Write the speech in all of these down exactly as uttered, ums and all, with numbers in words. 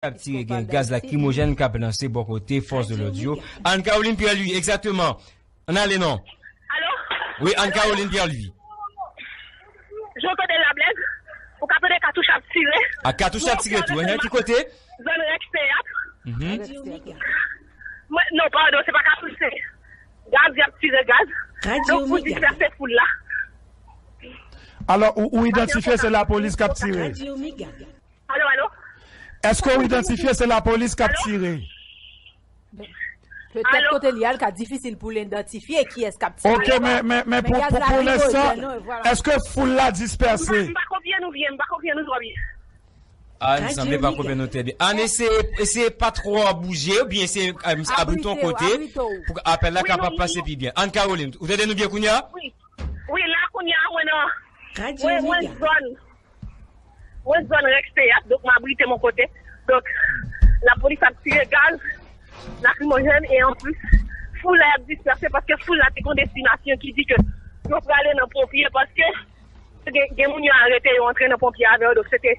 K ap tire, gen gaz lakrimojèn k ap lanse bò kote fòs de lòd yo. Anne Caroline Pierre-Louis, egzakteman. Ann ale non. Alo? Wi, Anne Caroline Pierre-Louis. Jan w tande la, Blaise? Ou ka tande katouch ap tire. A, katouch ap tire tou, hein? Ki kote? Zòn Rex Teyat. Mhm. Mwen, non, padon, se pa katouch, se gaz, y ap tire gaz. Donk, pou dispèse foul la. Alò, ou, ou idantifye se lapolis k ap tire? Alo, alo? Èske w idantifye se lapolis k ap tire? Petèt kote li a, l ka difisil pou l idantifye kiyès k ap tire. Ok, men, men, men pou, pou, pou lenstan, èske foul la dispèse? M pa, m pa konprann ou byen, m pa konprann ou twò byen. Anne, sanble pa konprann nou trè byen. Anne, eseye, eseye pa twò bouje, oubyen eseye, euh, abrite w yon kote pou apèl la kapab pase pi byen. Anne Caroline, ou tande nou byen kounye a? Wi, la kounye a, mwen nan, mwen, mwen zòn, mwen zòn Rex Teyat, donk m abrite m yon kote. Donk, lapolis ap tire gaz lakrimojèn e anplis, foul la ap dispèse paske foul la te gen yon destinasyon ki di ke yo prale nan ponpye paske gen, gen moun yo arete, yo antre nan ponpye avè yo, donk se te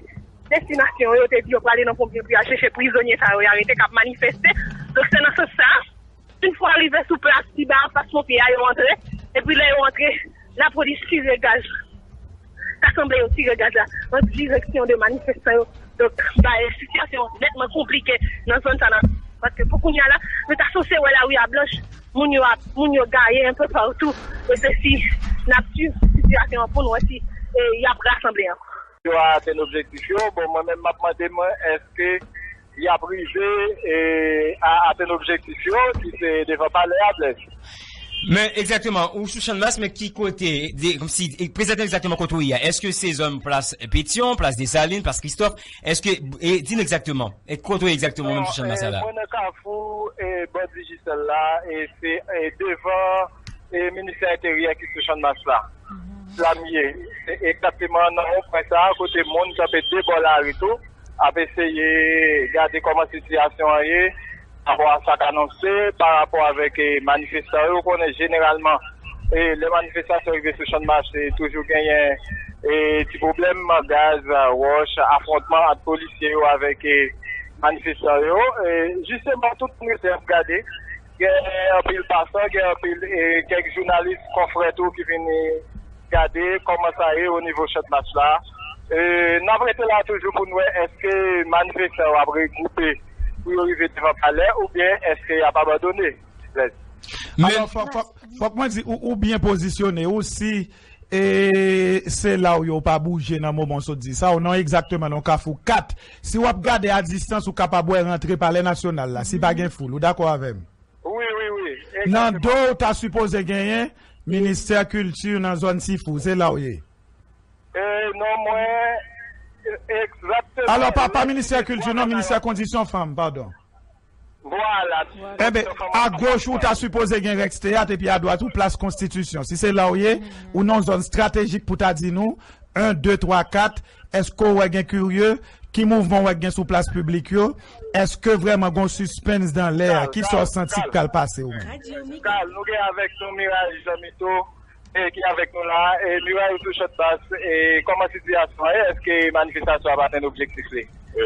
destinasyon yo, yo te di yo prale nan ponpye pou y al chèche prizonye sa yo, yo arete k ap manifeste. Donk, se nan sans sa, yon fwa rive sou plas, pi ba anfas ponpye a, yo antre. Epi lè yo antre, lapolis tire gaz. Sa sanble yo tire gaz la an direksyon de manifestan yo. Donk, bay sitiyasyon nètman konplike nan zòn sa nan. Paske pou kounye a la, nou ta sanse wè lari a blanch, moun yo ap, moun yo gaye enpe patou. E se si n ap swiv sitiyasyon an pou n wè si, e, y ap rasanble ankò. Yo atenn objektif yo. Bon, mwen menm, m ap mande mwen, èske y ap rive, e, a atenn objektif yo, si se devan palè a, Blaise? Men, egzakteman, ou sou Channmas, men ki kote, de, kòmsi, e, prezante n egzakteman kote w ye a. Èske se zòn plas Petyon, plas Desalin, plas Kristòf? Èske, e, di n egzakteman, e, kote w ye egzakteman, menm sou Channmas la? Bon, e, mwen nan kafou, e, bò Digicel la, e se, e, devan, e, ministè enteryè ki sou Channmas la. La m ye. Se egzakteman nan yon pwen sa a, kote moun kanpe de bò lari tou, ap eseye gade kòman sitiyasyon an ye, pa rapò a sa k anonse, pa rapò avèk, e, manifestan yo. Ou konnen jeneralman, e, lè manifestasyon rive sou Channmas, e, toujou genyen, e, ti pwoblèm, gaz, wòch, afwontman ant polisye yo avèk, e, manifestan yo. E, jisteman, tout moun rete ap gade. Gen anpil pasan, gen anpil, e, kèk jounalis, konfrè tou ki vin, e, gade kòman sa ye o nivo Channmas la. E, n ap rete la toujou pou n wè èske manifestan yo ap regwoupe pou yo rive devan palè oubyen èske y ap abandone. Men alò, fòk, fòk, fòk mwen di, ou, ou byen pozisyone, ou si, e, se la w ye, ou pa bouje nan moman w sot di sa, ou nan egzakteman nan kafou kat. Si w ap gade a distans, ou kapab wè rantre Palè Nasyonal la, si pa gen foul. Ou dakò avè m? Wi, wi, wi. Nan do w ta sipoze genyen Ministè Kilti nan zòn Sifou, se la w ye. E, non, mwen, e, egzakteman. Alò, pa, pa Ministè Kilti, non, Ministè Kondisyon Fanm, padon. Vwala. Enben, agoch ou ta sipoze gen Rex Teyat epi adwat ou Plas Konstitisyon. Si se la w ye, ou nan zòn estratejik pou ta di nou, en, de, twa, kat, èske w wè gen kirye, ki mouvman w wè gen sou plas piblik yo, èske vrèman gen yon sispens dan lè a, kisa w santi k pral pase ou menm? Kal, nou gen avèk nou Miray Janmito, e, ki avèk nou la, e, Miray ou tou Channmas, e, kòman sitiyasyon an ye? Èske manifestasyon ap atenn objektif li? E,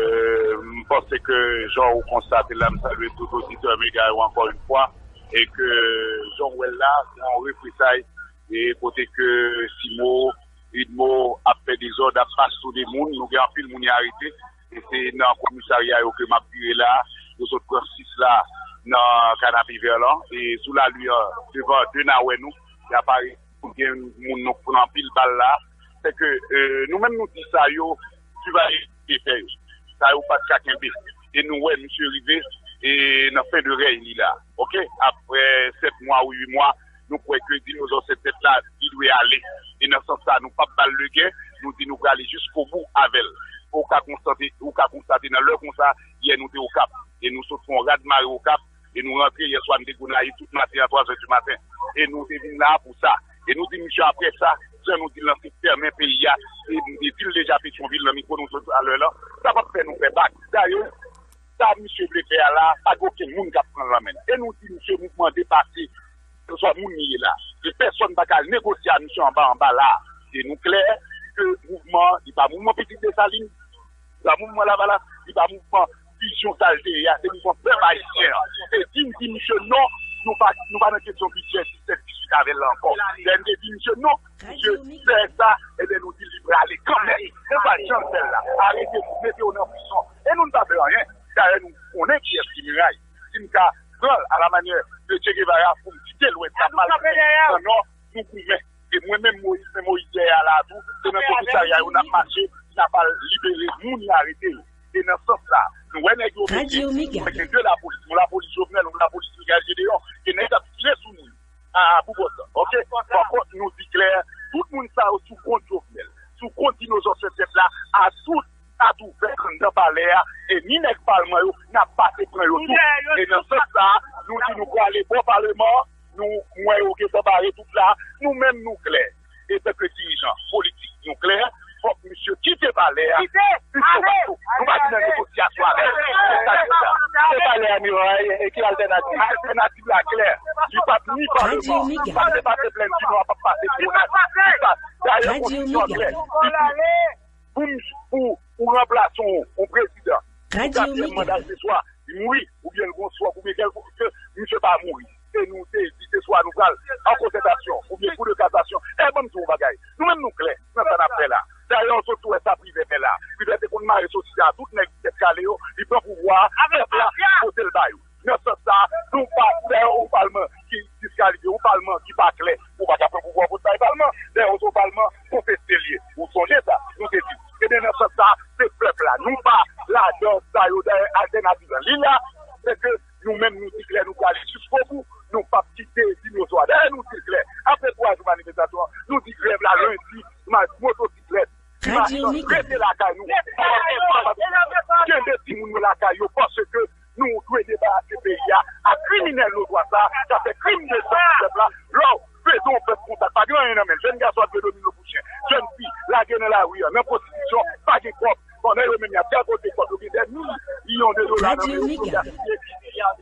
m panse ke jan ou konstate la, m salye tout oditè Mega yo ankò yon fwa, e ke jan w wè l la, se yon represay, e kote ke Simo, Idmo ap fè dezòd, ap bastonnen moun, nou gen anpil moun y arete, e se nan komisarya yo ke m ap vire la, yo sot pran sis la nan Kanapevè lan, e sou lari an, devan de nawè nou, y aparèt, gen moun nou pran anpil bal la, se ke, e, nou menm nou di sa yo, ki va rive fè yo. Sa yo pa t ka kenbe. E nou wè misye rive, e nan fen de rèy li la. Oke? Apre sèt mwa ou uit mwa, nou kwè ke dinozò sèt tèt la, li dwe ale. E nan sans sa, nou p ap ba l legen, nou di nou prale jiskobou avè l. Ou ka konstate, ou ka konstate nan lè konsa, yè nou te Okap. E nou sot fè yon rad mare Okap, e nou rantre yè swa, nou te Gonayiv tout maten an, twa zè di maten. E nou te vin la pou sa. E nou di misye apre sa, jan nou di l nan se fèmen peyi a, e nou te di l deja Petyonvil nan mikwo nou sot talè lan, sa p ap fè nou fè bak. Dayè, sa misye vle fè a la, pa gen okenn moun k ap pran l nan men l. E nou di misye mouvman depase, keseswa moun li ye la. E pèsonn pa ka al negosye a misye anba, anba la. E nou klè ke mouvman, li pa mouvman Pitit Desalin, li pa mouvman Lavalas, li pa mouvman vizyon sa l te ye a, se mouvman pèp ayisyen an. Se di m di misye non, nou pa, nou pa nan kesyon bidjè disèt dizuit avè l la ankò. Lè n te di misye non, misye fè sa, ebyen nou di li prale kanmenm. Se pa jan l fè l la. Arete nou, mete yo nan prizon. E nou, n pa pè anyen. Dayè, nou konnen kiyès ki Miray. Si m ka pran l alamanyè de Che Guevara pou m kite Lwès, n ap mal goumen. Nan Nò, nou goumen. E mwen menm, Moyiz, men Moyiz dèyè a la a tou, se nan komisarya yo n ap mache, n ap al libere moun y arete yo. E nan sans sa, nou wè nèg yo mete, mwen gen de lapolis, yon lapolis Jovenel, yon lapolis Michaël Gedeon, gen nèg k ap tire sou moun a, a Boubòsan, oke? Pankòt, nou di klè, tout moun sa yo sou kont Jovenel, sou kont dinozò sèt tèt la, a tout kat ouvè anndan palè a, e ni nèg palman yo, n ap pase pran yo tou. E nan sans sa, nou di nou prale bò paleman an, nou, m wè yo gentan bare tout la, nou menm nou klè. Etanke dirijan politik, nou klè, fòk misye kite palè a. Kite! Pito ale! Pato, nou pa vin nan negosyasyon avè l. Se sa k fè sa. Kite palè a, Miray, e ki altènativ? Altènativ la klè. Li p ap ni paleman, li p ap pase plèn di Nò, p ap pase Pwonèt, li p ap. Dayè, konstitisyon an klè. Li di, pou m, pou ou ranplase yon, yon prezidan, pou katriyèm manda l, se swa li mouri, oubyen l gon swòk, oubyen kèlke, ke misye pa mouri. E nou te di se swa nou pral an konsètasyon, oubyen kou de kasasyon. E ban m di w yon bagay, nou menm nou klè nan sa n ap fè la. Dayè, w sot sou wè sa Privè fè la. Privè te konn mare sosisa a, tout nèg tèt kale yo, li pran pouvwa a, pèp la pote l ba yo. Nan sans sa, nou pa, dayè, yon palman ki diskalifye, yon palman ki pa klè, ou pa ka pran pouvwa w pot bay palman. Dayè, yon palman konfeste l ye. Ou sonje sa, nou te di. Ebyen, nan sans sa, se pèp la. Nou pa ladan sa yo, dayè, altènativ la. Li la, se ke nou menm, nou di klè, nou prale jiskobou, nou p ap kite dinozò a. Dayè, nou di klè, apre twa jou manifestasyon an, nou di grèv la lendi, ma-, motosiklèt, ti machann, rete lakay nou. Kenbe timoun yo lakay yo, paske nou dwe debarase peyi a ak kriminèl notwa sa a, k ap fè krim de san sou pèp la. Lè w peze yon pèp konsa, pa gen anyen nan men l. Jèn gason ap jwe domino pou chen. Jèn fi lage nan lari a, nan pwostitisyon, pa gen kòb. Pandan yo menm y ap gagote kòb, yo gen dè milyon de dola nan men yo pou yo gaspiye.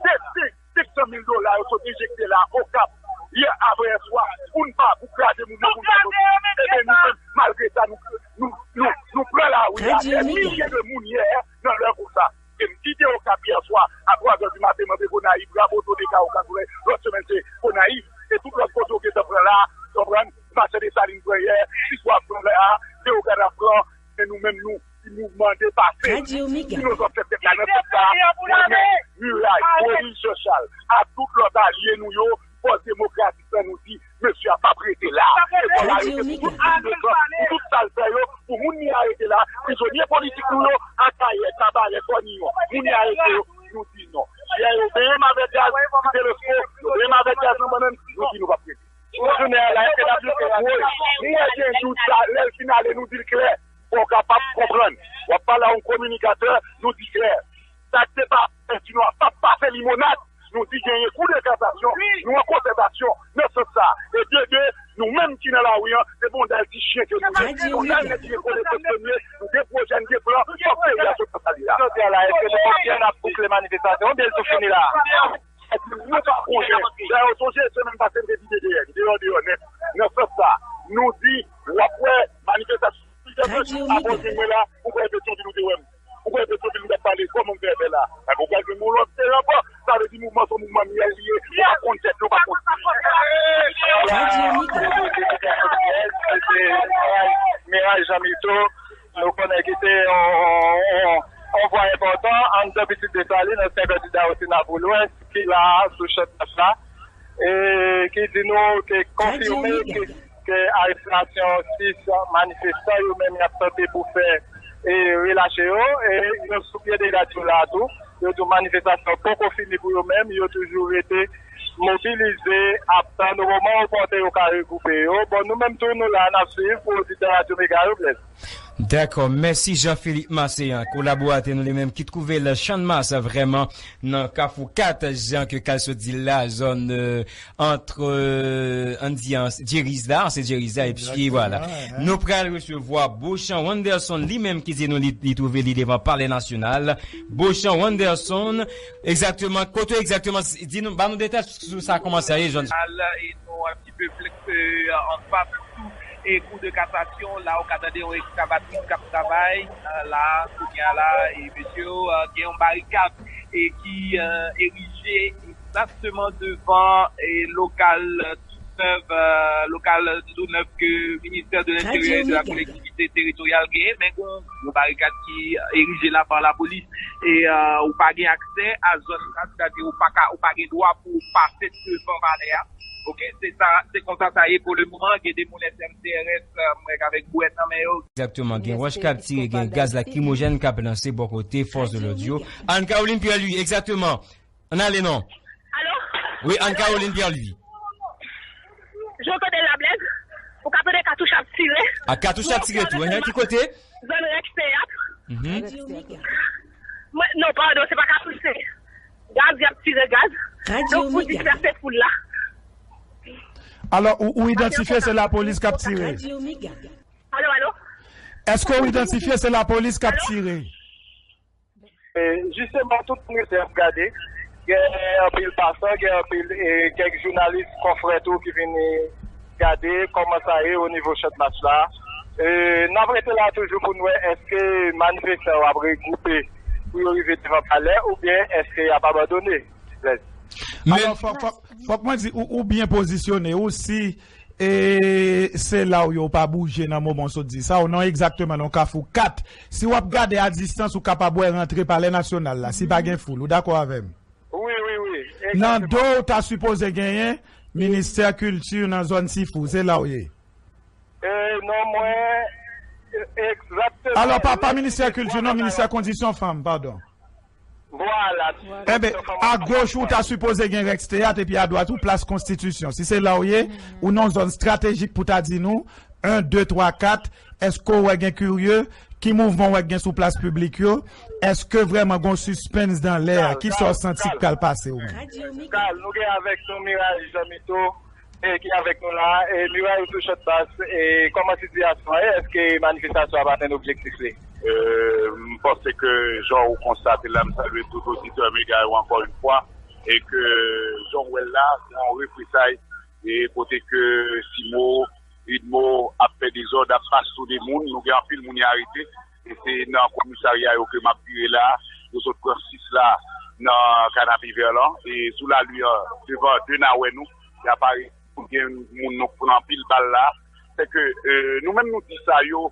Se senk, senk san mil dola yo sot enjekte la, Okap, yè, avanyè swa, pou n pa, pou kraze mouvman, pou n pa soti. Ebyen, nou menm, malgre sa, nou, nou, nou, nou pran lari a, dè milye de moun yè, nan lè konsa. E m kite Okap yè swa, a twa zè di maten, m antre Gonayiv, Raboto, Deka, Okap, lòt semèn se Gonayiv, e tout lòt kote yo gentan pran la, konprann, Machè Desalin pran yè, Siswa pran la, Leyogàn ap pran, men nou menm nou, ti mouvman depase. Dinozò sèt tèt la nan tèt la, mwen menm, Miray, Moyiz Jan Chal, ak tout lòt alye nou yo, fòs demokratik lan, nou di, mesye a p ap rete la. E fò l arete pou tout krim de san, pou tout sa l fè yo, pou moun li arete la, prizonye politik nou yo, Akayè, Kabarè, Kòniyon, moun li arete yo, nou di non. Yè yo benyen m avèk gaz, ti Telesco, yo benyen m avèk gaz nan bannann, nou di nou p ap rete. Tout jounen an la, èske n ap lite? Woy, m wè gen dout sa, lè l fin ale, nou di l klè. Fò w kapab konprann. W ap pale a yon kominikatè, nou di klè. Sa k te pa fè di nou a p ap pase limonad. Nou di genyen kou de kasasyon, nou an konsètasyon nan sans sa. E de de, nou menm ki nan lari an, se bondèl ti chen ke nou ye. Bondèl nèg ki gen konesans ke nou ye, nou gen pwojè, n gen plan, fòk peyi a sot nan sa li la. Jodi a la, èske nou kontinye n ap boukle manifestasyon oubyen l tou fini la? Nou pa konnen. Dayè, w sonje, semèn pase, m te di D D N, deyò, deyò nèt. Nan sans sa, nou di, w ap wè, manifestasyon, plizyè moun, apre w jwenn mwen la, ou kwè Petyonvil ou te wè m. Ou kwè Petyonvil m t ap pale, kòman m fè fè la? Enben, ou pral jwenn m yon lòt teren ankò. Sa vle di mouvman se yon mouvman myèl li ye. Ou pa konn tèt li, ou pa konn. Miray Jean Mito, nou konnen ki te yon, yon, yon vwa enpòtan anndan Pitit Desalin, ansyen kandida o Sena pou Lwès, ki la a sou chantach la, e ki di nou ke konfime ke, ke arestasyon sis manifestan yo menm y ap tante pou fè e relache yo, e yo sou pye de gad yo la a tou. Yo di w manifestasyon poko fini pou yo menm, yo toujou rete mobilize, ap tann moman opòten yo ka regwoupe yo. Bon, nou menm tou, nou la, n ap swiv pou oditè Radyo Mega yo, bless. Dakò, mèsi Jean Philippe Marceyan, kolaboratè nou li menm ki twouve l Channmas vrèman nan Kafou kat, jan ke Kal sot di l la, zòn, euh, ant, euh, ann di an, Djeriz la, se Djeriz la, epi vwala. Nou pral resevwa Beauchamp Wonderson, li menm ki di nou li, li twouve li devan Palè Nasyonal. Beauchamp Wonderson, egzakteman, kote egzakteman, di nou, ba nou detay sou sa, kòman sa ye, Jean? Al, e nou un petit peu, euh, en face, surtout e Kou de Kasasyon, la ou ka tande yon ekskavatris k ap travay, euh, la, kounye a la, e mesye yo, euh, gen yon barikad e ki, euh, erije egzakteman devan e lokal, euh, tou nèf, euh, lokal tou nèf ke Ministè de Lenteryè e de la Kolektivite Teritoryal genyen, men gon yon barikad ki erije la pa lapolis e, euh, ou pa gen aksè a zòn sa, sètadi ou pa ka, ou pa gen dwa pou w pase devan palè a. Ok, se sa, se konsa sa ye pou le moman. Gen de moun S M C R S, euh, mwen k avèk bwèt nan men yo. Egzakteman, gen wòch k ap tire, gen gaz lakrimojèn k ap lanse bò kote fòs de lòd yo. Anne Caroline Pierre-Louis, egzakteman. Ann ale non. Alo? Wi, Anne Caroline Pierre-Louis. Jan w tande lablèg, ou ka tande katouch ap tire. A, katouch ap tire tou, hein? Ki kote? Zòn Rex Teyat. Mhm. Mwen, non, padon, se pa katouch, se gaz, y ap tire gaz. Donk, pou distrese foul la. Alò, ou, ou idantifye se lapolis k ap tire? Alo, alo? Èske ou idantifye se lapolis k ap tire? E, jisteman, tout moun rete ap gade. Gen anpil pasan, gen anpil, e, kèk jounalis, konfrè tou ki vini gade kòman sa ye o nivo Channmas la. E, n ap rete la toujou pou n wè èske manifestan yo ap regwoupe pou yo rive devan palè oubyen èske y ap abandone. Blaise. Men alò, fòk, fòk, fòk mwen di, ou, ou byen pozisyone, ou si e se la w ye, w pa bouje nan moman w sot di sa, ou nan egzakteman nan Kafou kat. Si w ap gade a distans, ou kapab wè rantre Palè Nasyonal la, si pa gen foul. Ou dakò avè m? Wi, wi, wi. Nan do w ta sipoze genyen Ministè Kilti nan zòn Sifou, se la w ye. E, non, mwen, e, egzakteman. Alò, pa, pa Ministè Kilti, non, Ministè Kondisyon Fanm, padon. Vwala. Enben, agoch ou ta sipoze gen Rex Teyat epi adwat ou Plas Konstitisyon. Si se la w ye, ou nan zòn estratejik pou ta di nou, en, de, twa, kat, èske w wè gen kirye? Ki mouvman w wè gen sou plas piblik yo? Èske vrèman gon sispens dan lè a? Kisa w santi k pral pase ou menm? Kal, nou gen avèk nou Miray Janmito, e ki avèk nou la, e Miray ou tou Channmas, e kòman sitiyasyon an ye? Èske manifestasyon ap atenn objektif li? E, m panse ke jan ou konstate la, m salye tout oditè Mega yo ankò yon fwa, e ke jan w wè l la, se yon represay, e kote ke Simo, Idmo ap fè dezòd, ap pase sou de moun, nou gen anpil moun y arete, e se nan komisarya yo ke m ap vire la, yo sot pran sis la nan Kanapi Vèlan, e sou lari an, devan de nawè nou, y ap arete. Gen moun nou pran anpil bal la. Sèke, e, nou menm nou di sa yo,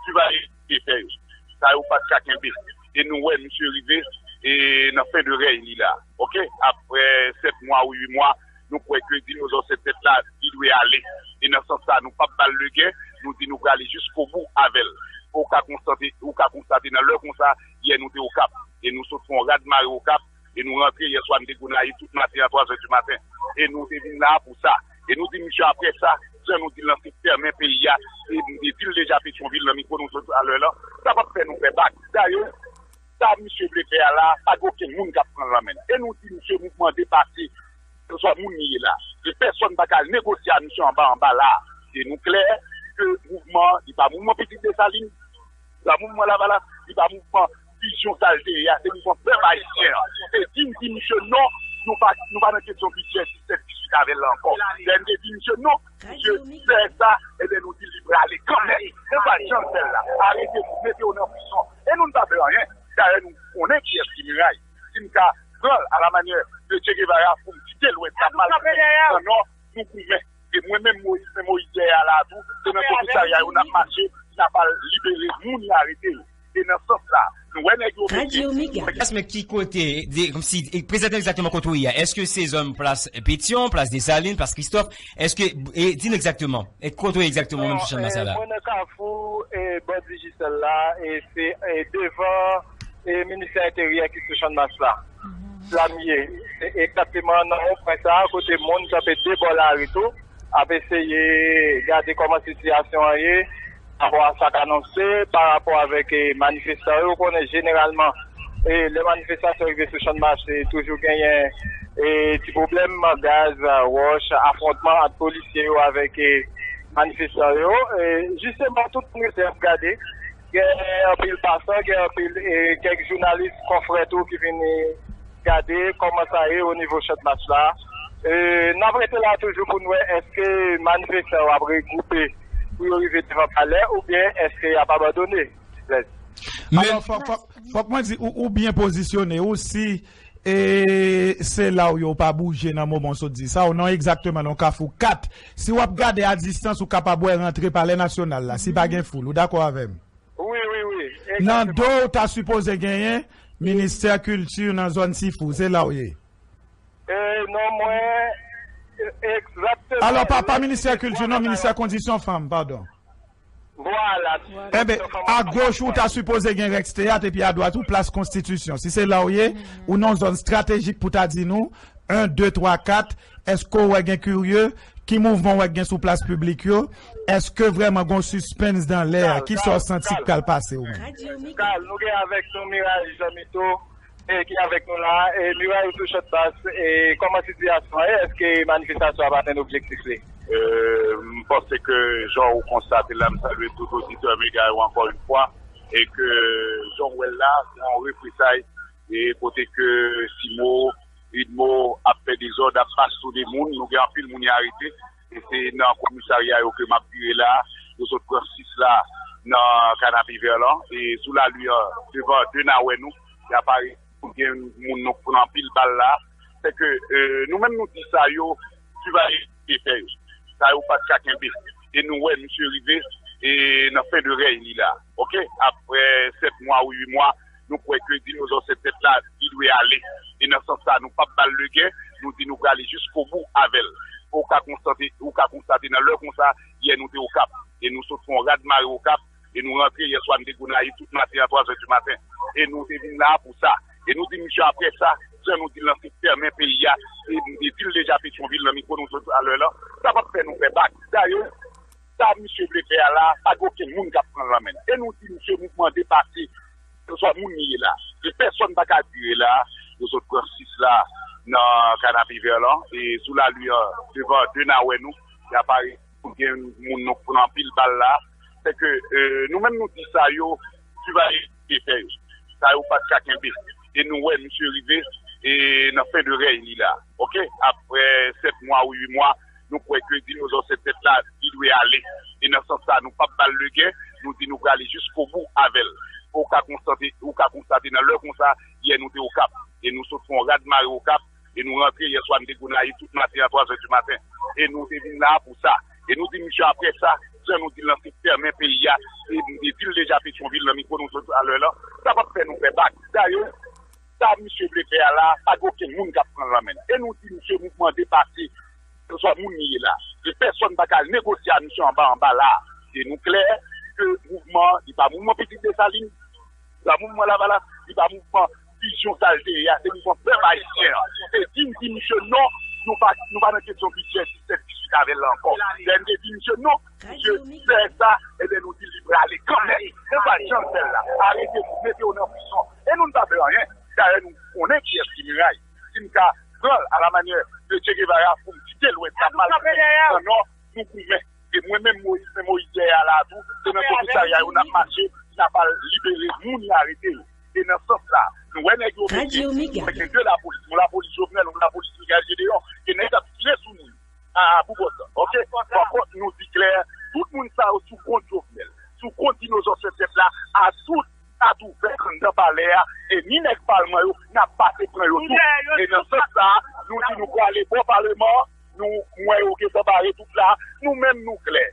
ki va rive fè yo. Sa yo pa t ka kenbe. E nou wè misye rive, e nan fen de rèy li la. Ok? Aprè sèt mwa ou uit mwa, nou kwè ke dinozò sèt tèt la, li dwe ale. E nan sans sa, nou p ap ba l legen, nou di nou prale jiskobou avè l. Ou ka konstate, ou ka konstate nan lè konsa, yè nou te Okap. E nou sot fè yon rad mare Okap, e nou rantre yè swa, nou te Gonayiv tout maten an, twa zè di maten. E nou te vin la pou sa. E nou di misye aprè sa, jan nou di l lan, se fèmen peyi a. E nou te di l deja Petyonvil nan mikwo nou talè lan, sa p ap fè nou fè bak. Dayè, sa misye vle fè a la, pa gen okenn moun k ap pran l lan men l. E nou di misye mouvman depase, keseswa moun li ye la. E pèsonn pa ka negosye a misye anba, anba la. E nou klè ke mouvman, li pa mouvman Pitit Desalin, li pa mouvman Lavalas, li pa mouvman vizyon sa l te ye a, se mouvman pèp ayisyen an. Se di n di misye non, nou pa, nou pa nan kesyon bidjè disèt dizuit avè l la ankò. Lè n te di misye non, misye fè sa, ebyen nou di l li prale kanmenm. Men pa jan l fè l la. Arete nou, mete w nan prizon. E nou, n pa fè anyen. Dayè, nou konnen kiyès ki Miray. Si n ka pran l alamanyè de Che Guevara pou n kite lwès la, pa l nan nò, nou goumen. E mwen menm, Moyiz, men Moyiz dèyè a la a tou, se nan komisarya yo n ap mache, n ap al libere moun y arete yo. E nan sans sa, nou wè nèg yo mete. Plas, men ki kote, de, kòmsi, e, prezante egzakteman kote w ye a. Èske se zòn plas Petyon, plas Desalin, plas Kristòf? Èske, e, di n egzakteman, e kote w ye egzakteman menm sou chanm sa la? Mwen nan Kafou, e, bò Digicel la, e se, e, devan, e, ministè enteryè ki sou Channmas la. La m ye. E, egzakteman nan yon pwen sa a, kote moun kanpe de bò lari tou, ap eseye gade kòman sitiyasyon an ye, pa rapò a sa k anonse, pa rapò avèk, e, manifestan yo. Ou konnen jeneralman, e, lè manifestasyon rive sou Channmas, e, toujou genyen, e, ti pwoblèm, gaz, wòch, afwontman ant polisye yo avèk, e, manifestan yo. E, jisteman, tout moun rete ap gade. Gen anpil pasan, gen anpil, e, kèk jounalis, konfrè tou ki vini gade kòman sa ye o nivo Channmas la. E, n ap rete la toujou pou n wè èske manifestan yo ap regwoupe pou yo rive devan palè, oubyen èske y ap abandone? Men fòk, fòk, fòk mwen di ou, ou byen pozisyone ou si e se la w yo pa bouje nan moman w sot di sa ou nan egzakteman nan kafou kat. Si w ap gade a distans ou kapab wè rantre palè nasyonal la si pa gen foul ou dakò avè m? Wi, wi, wi. Nan do ou ta sipoze genyen ministè kilti nan zòn sifou se la w ye. Non mwen egzakteman. Alò pa, pa ministè kilti non, ministè kondisyon fanm, padon. Vwala. Enben, agoch ou ta sipoze gen Rex Teyat epi adwat ou plas konstitisyon. Si se la ou ye, ou nan zòn estratejik pou ta di nou en, de, twa, kat, èske w wè gen kirye, ki mouvman w wè gen sou plas piblik yo, èske vrèman gon sispens dan lè a, kisa w santi k pral pase ou menm? Kal, nou gen avèk nou Miray Janmito e ki avèk nou la, e Miray ou sou Chòt Bas, e kòman sitiyasyon an ye, èske manifestasyon ap atenn objektif li? M panse ke jan ou konstate la, m salye tout oditè Mega yo ankò yon fwa, e ke jan w wè l la, se yon represay, e kote ke Simo, Idmo ap fè dezòd, ap bastonnen moun, nou gen anpil moun y arete, e se nan komisarya yo ke m ap vire la, yo sot pran sis la nan Kanapi Vèlan, e sou lali an, devan de nawè nou, y aparèt. Gen moun nou pran anpil bal la. Sèke nou menm nou di sa yo, ki va rive fè yo. Sa yo pa t ka kenbe. E nou wè misye rive e nan fen de rèy li la. Oke? Aprè sèt mwa ou uit mwa, nou kwè ke dinozò sèt tèt la, li dwe ale. E nan sans sa, nou p ap ba l legen, nou di nou prale jiskobou avè l. Ou ka konstate, ou ka konstate nan lè konsa, yè nou te Okap. E nou sot fè yon rad mare Okap, e nou rantre yè swa, nou te Gonayiv tout maten an, twa zè di maten. E nou te vin la pou sa. E nou di misye aprè sa, jan nou di l lan se fèmen peyi a, e nou te di l deja Petyonvil nan mikwo nou sot talè lan, sa p ap fè nou fè bak. Dayè, sa misye vle fè a la, pa gen okenn moun k ap pran l lan men l. E nou di misye mouvman depase, keseswa moun li ye la. E pèsonn pa ka dire la, yo sot pran sis la nan Kanapi Vèlan, e sou lali an, devan de nawè nou, y aparèt. Gen moun nou pran anpil bal la. Sèke nou menm nou di sa yo, ki va rive fè yo. Sa yo pa t ka kenbe. E nou wè misye rive e nan fen de rèy li la. Oke? Aprè sèt mwa ou uit mwa, nou kwè ke dinozò sèt tèt la, li dwe ale. E nan sans sa, nou p ap ba l legen, nou di nou prale jiskobou avè l. Ou ka konstate, ou ka konstate nan lè konsa, yè nou te Okap. E nou sot fè yon rad mare Okap, e nou rantre yè swa, nou te Gonayiv tout maten an, twa zè di maten. E nou te vin la pou sa. E nou di misye aprè sa, jan nou di l lan se fèmen peyi a, e nou te di l deja Petyonvil nan mikwo nou sot talè lan, sa p ap fè nou fè bak. Dayè, sa misye vle fè a la, pa gen okenn moun k ap pran l lan men l. E nou di misye mouvman depase, keseswa moun li ye la. E pèsonn pa ka negosye a misye anba anba la. E nou klè ke mouvman, li pa mouvman Pitit Desalin, li pa mouvman Lavalas, li pa mouvman vizyon sa l te ye a, se mouvman pèp ayisyen an. Se di n di misye non, nou pa, nou pa nan kesyon bidjè disèt dizuit avè l la ankò. Lè n te di misye non, misye fè sa, ebyen nou di l li prale kanmenm. Men pa jan l fè l la. Arete moun, mete yo nan prizon. E nou, n pa fè anyen. Dayè, nou konnen kiyès ki Miray. Si n ka pran l alamanyè de Che Guevara pou n kite lwès la, mal nan nò, nou goumen. E mwen menm, Moyiz, men Moyiz yè a la tou, se nan komisarya yo n ap mache, n ap al libere moun y arete yo. E nan sans sa, nou wè nèg yo mete, gen de lapolis, yon lapolis Jovenel, yon lapolis Michaël Gedeon, gen nèg k ap tire sou moun. A, pou bòs la, oke? Pankont, nou di klè, tout moun sa yo sou kont Jovenel, sou kont dinozò sèt tèt la, a tout kat ouvè anndan palè a, e ni nèg palman yo, n ap pase pran yo tou. E nan sans sa, nou di nou prale bò paleman an, nou, m wè yo gentan bare tout la, nou menm nou klè.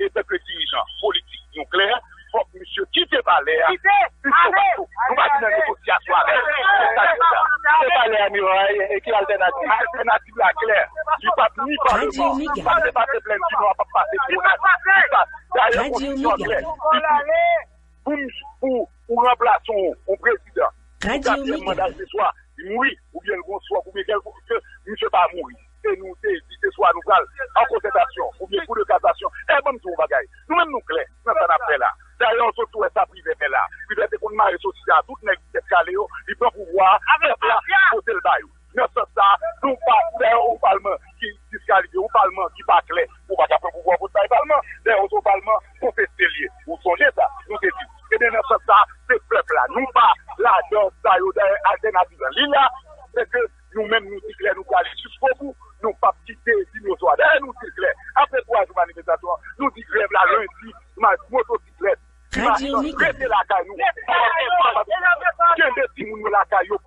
Etanke dirijan politik, nou klè, fòk misye kite palè a. Kite! Kite! Nou pa di nan negosyasyon avè l. Se sa nou di. Se palè a Miray, e ki altènativ? Altènativ la klè. Li p ap ni paleman, li p ap pase Plèn Dinò, li p ap pase Gonayiv. Li p ap, dayè, konstitisyon an klè. Li di pou, pou ou ranplase yon, yon prezidan, katriyèm manda l se swa li mouri, oubyen l gon swòk, oubyen kèlkonk, ke misye pa mouri. E nou te di se swa nou pral an konsètasyon, oubyen kou de kasasyon. E ban m di w yon bagay, nou menm nou klè nan sa n ap fè la. Dayè, w sot wè sa Privè fè la. Privè te konn mare sòsye a tout nèg tèt kale yo, li pran pouvwa a, pèp la pote l ba yo. Nan sans sa, nou pa, dayè, yon palman ki diskalifye, yon palman ki pa klè, ou pa ka pran pouvwa w pou bay palman. Dayè, se yon palman konfese l ye. Ou sonje sa, nou te di. Ebyen, nan sans sa, se pèp la. Nou pa ladan sa yo. Dayè, altènativ la, li la, se ke nou menm, nou di klè, nou prale jiskobou. Nou p ap kite dinozò a. Dayè, nou di l klè. Apre twa Jou manifestasyon an, nou di grèv la lendi, ma- motosiklèt, machann, rete lakay nou. Kenbe timoun yo lakay yo.